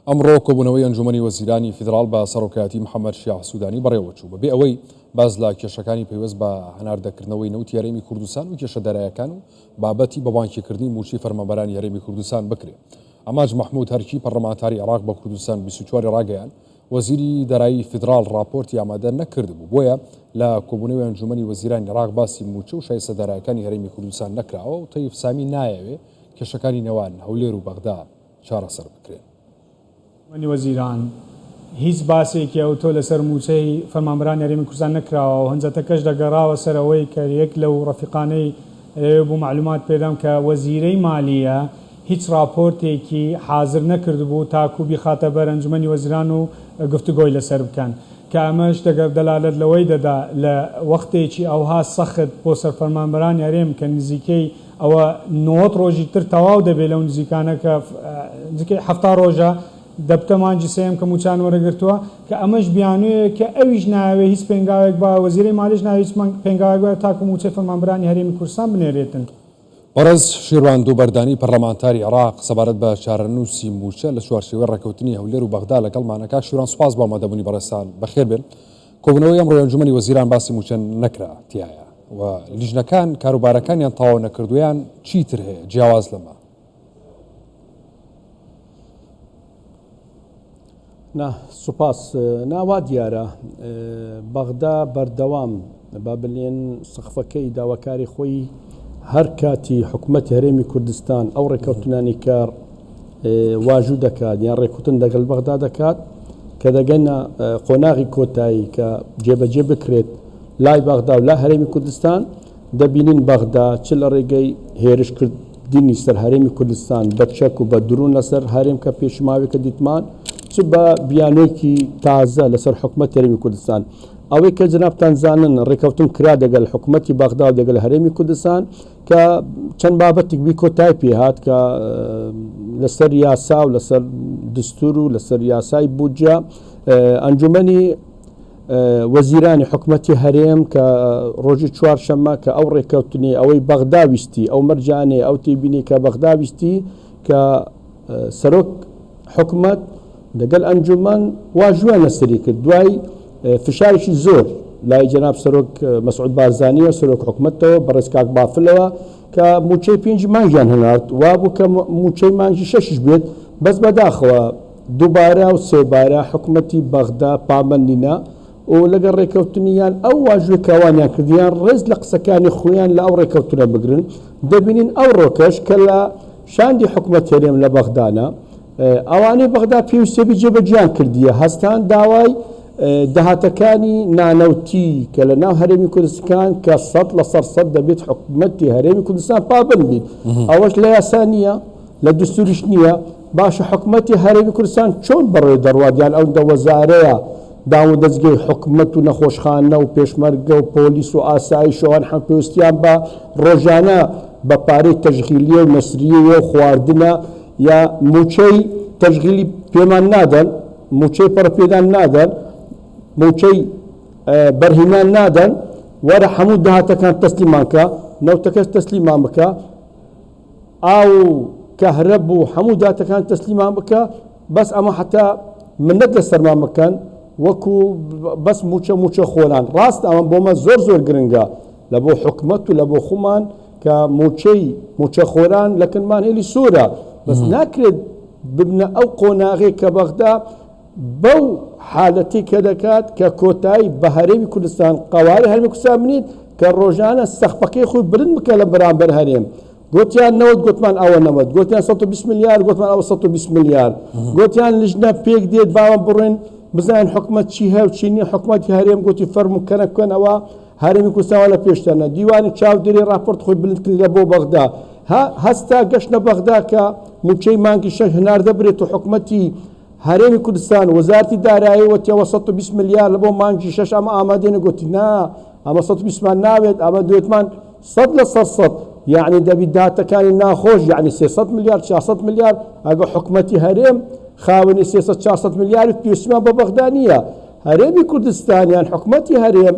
ئەمڕۆ کۆبوونەوەی ئەنجوومەنی وەزیرانی فیدراڵ بە سەرۆکایەتی محەممەد شیاع سوودانی بەڕێوەچوو، بەبێ ئەوەی باس لە کێشەکانی پەیوەست بە هەناردەکردنەوەی نەوتی هەرێمی کوردستان و کێشە دارایەکان و بابەتی بەبانکیکردنی مووچەی فەرمانبەرانی هەرێمی کوردستان بکرێ. ئامانج مەحموود هەرکی، پەرلەمانتاری عێراق بە کوردستان 24 ی ڕاگەیاند، وەزیری دارایی فیدراڵ ڕاپۆرتی ئامادە نەکردبوو، بۆیە لە کۆبوونەوەی ئەنجوومەنی وەزیرانی عێراق باسی مووچە و شایستە دارایەکانی هەرێمی کوردستان نەکراوە و تەیف سامی نایەوێ کێشەکانی نێوان هەولێر و بەغدا چارەسەر بکرێن. ئەنجومەنی وەزیران، هیچ باسێکی ئەوتۆ لەسەر مووچەی فەرمانبەرانی هەرێمی کوردستان نەکراوە و هەنجەتەکەش دەگەڕاوە سەر ئەوەی کە یەک لەو ڕەفیقانەی لەوێ بوو مەعلومات پێدام کە وەزیرەی مالیە هیچ ڕاپۆرتێکی حازر نەکردبوو تاکوو بیخاتە بەر ئەنجومەنی وەزیران و گفتوگۆی لەسەر بکەن کە ئەمەش دەگەر دەلالەت لەوەی دەدا لە وەختێکی ئەوها سەخت بۆ سەر فەرمانبەرانی هەرێم کە نزیکەی ئەوە 90 ڕۆژی تر تەواو دەبێت لەو نزیکانە کە نزیکەی 70 ڕۆژە دەبتە مانگی سێیەم کە مووچەیان وەرەگرتووە کە ئەمەش بیانوویە کە ئەویش نایەوێت هیچ پێنگاوێک با وەزیرەی مالیش نایەوێت هیچ پێنگاوێک با تاکو مووچەی فەرمانبەرانی هەرێمی کوردستان بنێرێتن. بەڕێز شێروان دووبەردانی پەرلەمانتاری عێراق سەبارەت بە چارەنووسی مووچە لە چوارچێوەی ڕێککەوتنی هەولێر و بەغدا لەگەڵمانە. کاک شیروان سوپاس بۆ ئامادەبوونی بەڕێزتان، بەخێر بێن. کۆبوونەوەی ئەمڕۆی ئەنجومەنی وەزیران باسی مووچە نەکرا تیایا و لیژنەکان کاروبارەکانیان تەواو نەکردووە یان چی تر هەیە جیاواز لەمە؟ نا سوپاس. نا وا دیارە بەغدا بەردەوام با بلێن سەقفەکەی داواکاری خۆی هەر کاتی حکومەتی هەرێمی کوردستان ئەو ڕێککەوتنانی کە واژوو دەکات یان ڕێکوتن دەگەل بەغدا دەکات کە دەگەنە قۆناغی کۆتایی کە جێبەجێ بکرێت لای بەغدا و لا هەرێمی کوردستان دەبینین بەغدا چ لە ڕێگەی هێرشکردنی سەر هەرێمی کوردستان بە چەک و بە درون لەسەر هەرێم کە پێش ماوەیەکە دیتمان، چ بە بیانۆیەکی تازە لەسەر حکومەتی هەرێمی کوردستان. ئەوەی کە جەنابتان زانن ڕێکەوتن کرا دەگەل حکومەتی بەغدا و دەگەل هەرێمی کوردستان کە چەند بابەتێک بی کۆتای پێ هات کە لەسەر یاسا و لەسەر دستور و لەسەر یاسای بودجە ئەنجومەنی وەزیرانی حکومەتی هەرێم کە ڕۆژی چوارشەممە کە ئەو ڕێککەوتنی ئەوەی بەغدا ویستی ئەو مەرجانەی ئەو تێبینی کە بەغدا ویستی کە سەرۆک حکومەت لەگەل ئەنجومەن واژویان لەسەری کرد دوای فشارێکی زۆر لای جەناب سەرۆک مەسعود بارزانیەوە سەرۆک حکومەتەوە بەڕێز کاک بافلەوە کە موچەی پێنج مانگیان هەنارد وابوو کە موچەی مانگی شەشیش بێت بەس بەداخەوە دووبارە و سێبارە حکومەتی بەغدا پابەند نینە و لەگەڵ ڕێکەوتنی یان ئەو واژووی کە ئەوانیان کرد یان ڕێز لە قسەکانی خۆیان لە ئەو ڕێکەوتنە بگرن دەبینین ئەوڕۆکەش کە لە شاندی حکومەت هەرێم لە بەغدانە ئەوانەی بەغدا پێویستەبی جێبەجیان کردیە هەستان داوای داهاتەکانی نانەوتی کە لە ناو هەرێمی کوردستان کە 100% دەبێت حکومەتی هەرێمی کوردستان پابەند بیت ئەوەش لە یاسا نییە لە دستوریش نییە، باشە حکومەتی هەرێمی کوردستان چۆن بەڕێ دەڕوات یان ئەوندە وەزارەیە دامودەزگەی حکومەت و نەخۆشخانە و پێشمەرگە و پۆلیس و ئاسایش و ئەوان هەم پێوستیان بە ڕۆژانە بە پارەی تەشغیلیە و نەسریە و خواردنە یا موچەی تەشغیلی پێمان نادەن موچەی پەڕپێدان نادەن موچەی بەرهینان نادەن وەرە هەموو داهاتەکان تەسلیمان کە نەوتەکەش تەسلیمان بکە ئاو و کەهرەب و هەموو داتەکان تەسلیمان بکە بەس ئەمە حتا منەت لەسەرمان بکەن وەکو بەس موچە موچە خۆران ڕاست ئەمە بۆمە زۆر زۆر گرنگە لە بۆ حکومەت و لە بۆ خومان کە موچەی موچە خۆران لە کنمان هێلی سوورە بەس ناکرێت ببنە ئەو قۆناغێک کە بەغدا بەو حالەتی کە دەکات کە کۆتایی بە هەرێمی کوردستان قەوارەی هەرێمی کوردستان بنیت کە ڕۆژانە سەقفەکەی خۆی بلند بکە لە بەرامبەر هەرێم گۆتیان نەوت گۆتمان ئەوە نەوت گۆتیان 120 ملیار گۆتمان ئەوە 120 ملیار گۆتیان لژنە پێک دێت باوە بڕۆین بزانین حکومەت چی هەیە و چی نییە حکومەتی هەرێم گۆتی فەرموو کەنە بکەن ئەوە هەرێمی کوردستان لە پێشتانە دیوانی چاودێری ڕاپۆرت خۆی بلند کرد لە بۆ بەغدا هەستا گەشتە بەغدا کە مووچەی مانگی شەش هەناردە برێت و حکومەتی هەرێمی کوردستان وەزارەتی دارایی وەتی ئەوە 120 ملیار لە بۆ مانگی شەش ئەمە ئامادەینە گوتی نا ئەمە 120 مان ناوێت ئەمە دوێتمان 100% یعنی دەبی داتەکانی ناخۆش یعنی 300 ملیار 400 ملیار ئەگە حکومەتی هەرێم خاوەنی 300 400 ملیار پێویستمان بە بەغدا نییە هەرێمی کوردستان یان حکومەتی هەرێم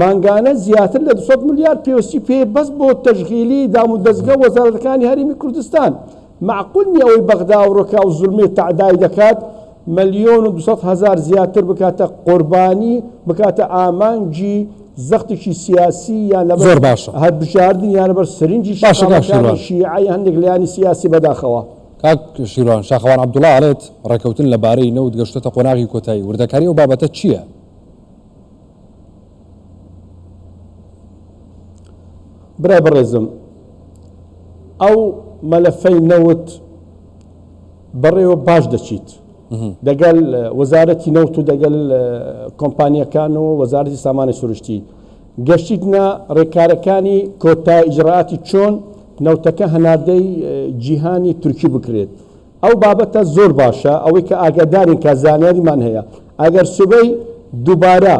مانگانە زیاتر لە 200 ملیار پێویستی پێ بەس بۆ تەشغیلی دام و دەزگە وەزارەتەکانی هەرێمی کوردستان. مەعقول نیە ئەوەی بەغدا ئەوڕۆکە ئەو زولمەی تەعدای دەکات. مەلیۆن و 200 هەزار زیاتر بکاتە قوربانی، بکاتە ئامانجی زەختێکی سیاسی یان لەبەر زۆر باشە. هەلبژاردن یان لەبەر سرنجی باشە کاک شەقامەکانی شیروان. شیعە یان هەندێک لایەنی سیاسی بەداخەوە. کاک شیروان، شاخەوان عەبدوڵا ئەڵێت، ڕێکەوتن لە بارەی نەوت گەشتۆتە قۆناغی کۆتایی، وردەکاری ئەو بابەتە چییە؟ برای بەڕێزم ئەو مەلەفەی نەوت بەڕێوە باش دەچیت دەگەل وەزارەتی نەوت و دەگەل کۆمپانیەکان و وەزارەتی سامانی سروشتی گەشتیتنە ڕێکارەکانی کۆتای ئیجرائاتی چۆن نەوتەکە هەناردەی جیهانی تورکی بکرێت ئەو بابەتە زۆر باشە ئەوەی کە ئاگادارین کە زانیاریمان هەیە ئەگەر سبەی دووبارە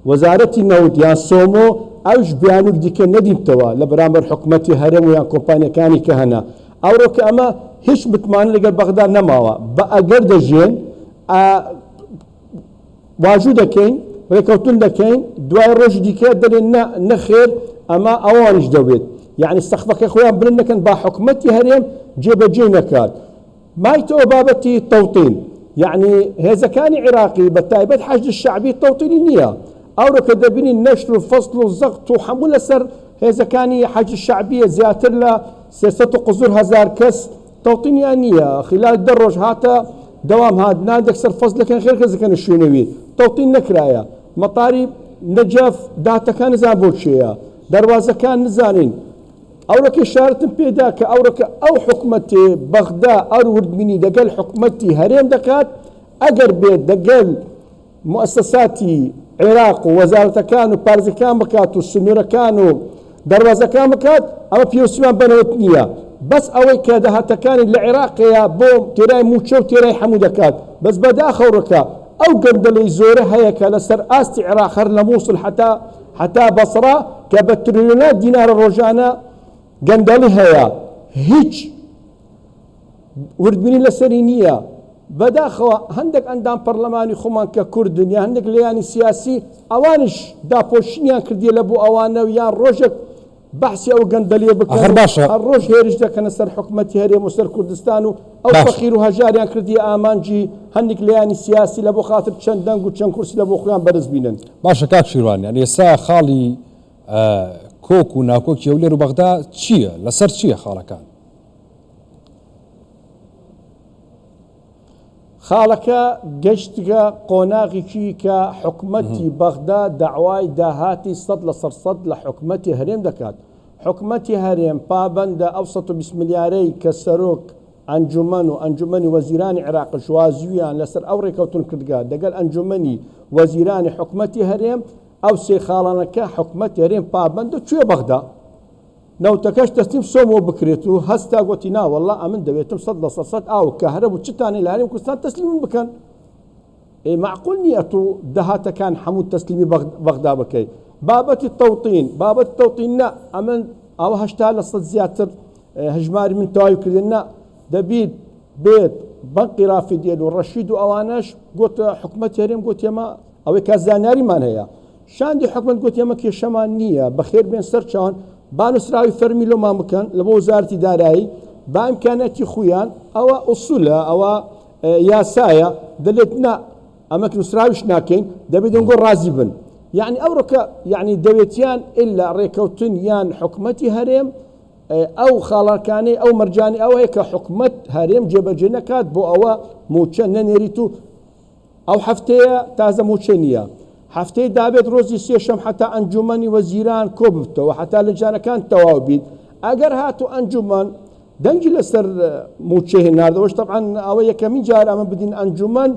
وەزارەتی نەوت یان سۆمۆ ئەوش بیانووک دیکە نەدیتەوە لە بەرامبەر حکومەتی هەرێم و یان کۆمپانیەکانی کە هەنە ئەوڕۆ کە ئەمە هیچ متمانە لەگەل بەغدا نەماوە بە ئەگەر دەژێن ئا واژوو دەکەین ڕێکەوتن دەکەین دوای ڕۆژی دیکە دەلێن نە نەخێر ئەمە ئەوانیش دەبێت یعنی سەقفەکە خۆیان بلند نەکەن با حکومەتی هەرێم جێبەجێ نەکات مایتەوە بابەتی تەوتین یەعنی هێزەکانی عیراقی بە تایبەت حەشدی شەعبی تەوتینی نییە ئەوڕۆ کە دەبینین نەشر و فەسڵ و زەغت و هەموو لەسەر هێزەکانی حەشدی شەعبیە زیاتر لە 300 و قزور هەزار کەس تەوتینیان نییە خلال دە ڕۆژ هاتە دەوام هات ناندێک سەر فەسڵ دەکەن خێر کەس دەکەنە شوێنەوی تەوتین نەکرایە مەتاری نەجەف داتەکان نزان بۆ کێیە دەروازەکان نزانین ئەوڕۆکە ئیشارەتم پێ دا کە ئەوڕۆکە ئەو حکومەتێ بەغدا ئەر وردبینی دەگەل حکومەتی هەرێم دەکات ئەگەر بێت دەگەل موئەسەساتی عێراق و وەزارەتەکان و پارێزگەکان بکات و سنوورەکان و دەروازەکان بکات ئەمە پێویستیمان بە نەوت نییە بەس ئەوەی کە داهاتەکانی لە عێراقەیە بۆ تێرای مووچە و تێرای حەموو دەکات بەس بەداخەوڕکە ئەو گەندەڵی زۆرە هەیە کە لەسەر ئاستی عێراق هەر لە مووسڵ حەتا هەتا بەسڕە کە بە ترلیۆنات دینارە ڕۆژانە گەندەڵی هەیە هیچ وردبینی لەسەری نییە بەداخەوە هەندێک ئەندام پەرلەمانی خۆمان کە کوردن یا هەندێک لایەنی سیاسی ئەوانیش داپۆشینیان کردیە لە بۆ ئەوانە و یان ڕۆژێک بەحسی ئەو گەندەلیە بکەن ئاخر باشە. هەر ڕۆژ هێرش دەکەنە سەر حکومەتی هەرێم و سەر کوردستان و ئەو باشە. فەقیر و هەژاریان کردیە ئامانجی هەندیک لایەنی سیاسی لە بۆ خاتر چەند دەنگ و چەند کورسی لە بۆ خۆیان بەرز بینن. باشە کاک شیروان یانی ئێستا خاڵی کۆک و ناکۆکی هەولێر و بەغدا چییە؟ لەسەر چییە خاڵەکان؟ خاڵەکە گەشتگە قۆناغیکی کە حکومەتی بەغدا داوای داهاتی سەد لەسەر سەد لە حکومەتی هەرێم دەکات. حکومەتی هەرێم پابەندە ئەو 120 ملیارەی کە سەرۆک ئەنجومەن و ئەنجومەنی وەزیرانی عێراقش وازویان لەسەر ئەو ڕێکەوتن کردگە دەگەل ئەنجومەنی وەزیرانی حکومەتی هەرێم ئەو سێ خاڵانەکە حکومەتی هەرێم پابەندە چویە بەغدا نەوتەکەش تەسلیم سۆمۆ بکرێت و هەستا گۆتی نا وەڵا ئەمن دەوێتم سەد لەسەد سەد ئاو کەهرەب و چتانێ لە هەرێم کوردستان تەسلیمم بکەن ئێ مەعقول نییە ئەتوو داهاتەکان هەموو تەسلیمی بەغدا بکەی بابەتی تەوتین بابەتی تەوتین نا ئەمن ئەوە 80% زیاتر هەژماری من تەواوی کردن نا دەبیت بێت بەنقی رافیدێن و ڕەشید و ئەوانەش گوت حکومەت هەرێم گوت ئێمە ئەوەی کە زانیاریمان هەیە شاندی حکومەت گوتی ئێمە کێشەمان نییە، بەخێر بێن سەرچاوان، با نووسراوی فەرمی لۆمان بکەن لە بۆ وەزارەتی دارایی، با ئیمکانیاتی خویان، ئەوە ئوسولە، ئەوە یاسایە، دەلێت نا ئەمە نووسراویش ناکەین، دەبێت دەنگۆ ڕازی بن. یەعنی ئەوڕۆکە یەعنی دەوێتیان ئیلا ڕێکەوتن یان حکومەتی هەرێم ئەو خاڵەکانەی ئەو مەرجانی ئەوەیە کە حکومەت هەرێم جێبەجێ نەکات بۆ ئەوە مووچە نەنێریت و ئەو هەفتەیە تازە موچە نیە هەفتەی دابێت ڕۆزی سێشەم حەتا ئەنجومەنی وەزیران کۆببتەوە حەتا لجانەکان تەواو بیت ئەگەر هاتو ئەنجومەن دەنگی لەسەر موچەی ناردەوەش تەبعەن ئەوە یەکەمین جار ئەمە بدین ئەنجومەن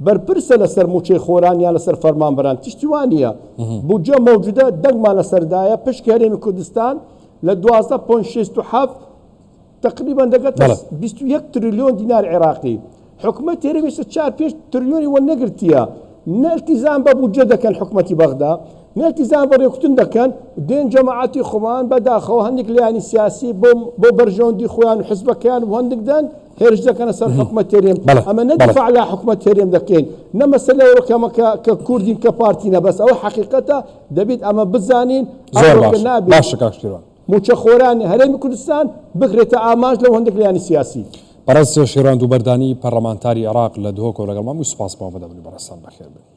بەرپرسە لەسەر موچەی خۆران یان لەسەر فەرمانبەران تشتی وا نییە بودجە مەوجودە دەنگمان لەسەردایە پشکی هەرێمی کوردستان لە 12.67 تەقریبەن دەگاتە 21 تریلیۆن دینار عێراقی. حکومەتی هەرێم ئێستا چار پێنج تریلیۆنی وەرنەگرتیە. نە ئیلتیزام بە بودجە دەکەن حکومەتی بەغدا، نە ئیلتیزام بە رێکوتن دەکەن، دێن جەماعەتی خۆمان بەداخەوە هەندێک لایەنی سیاسی بۆ بۆ بەرژەوەندی خۆیان و حزبەکەیان و هەندێک دەنگ هێرش دەکەنە سەر حکومەت هەرێم. ئەمە نە دیفاع لە حکومەت هەرێم دەکەین، نە مەسەلە ئەوە کەمە کە کە کوردین کە پارتینە، بەس ئەوە حەقیقەتە دەبیت ئەمە بزانین زۆر ئەوڕۆکە باشە نابێت باشە کاک شیروان. مووچەخۆرانی هەرێمی کوردستان بکرێتە ئامانج لەو هەندێک لایەنی سیاسی. بەڕێز شێروان دووبەردانی پەرلەمانتاری عێراق لە دهۆکەوە لەگەڵمان بوو، سوپاس بۆ ئامادەبوونی بەڕێزتان، بەخێربێن.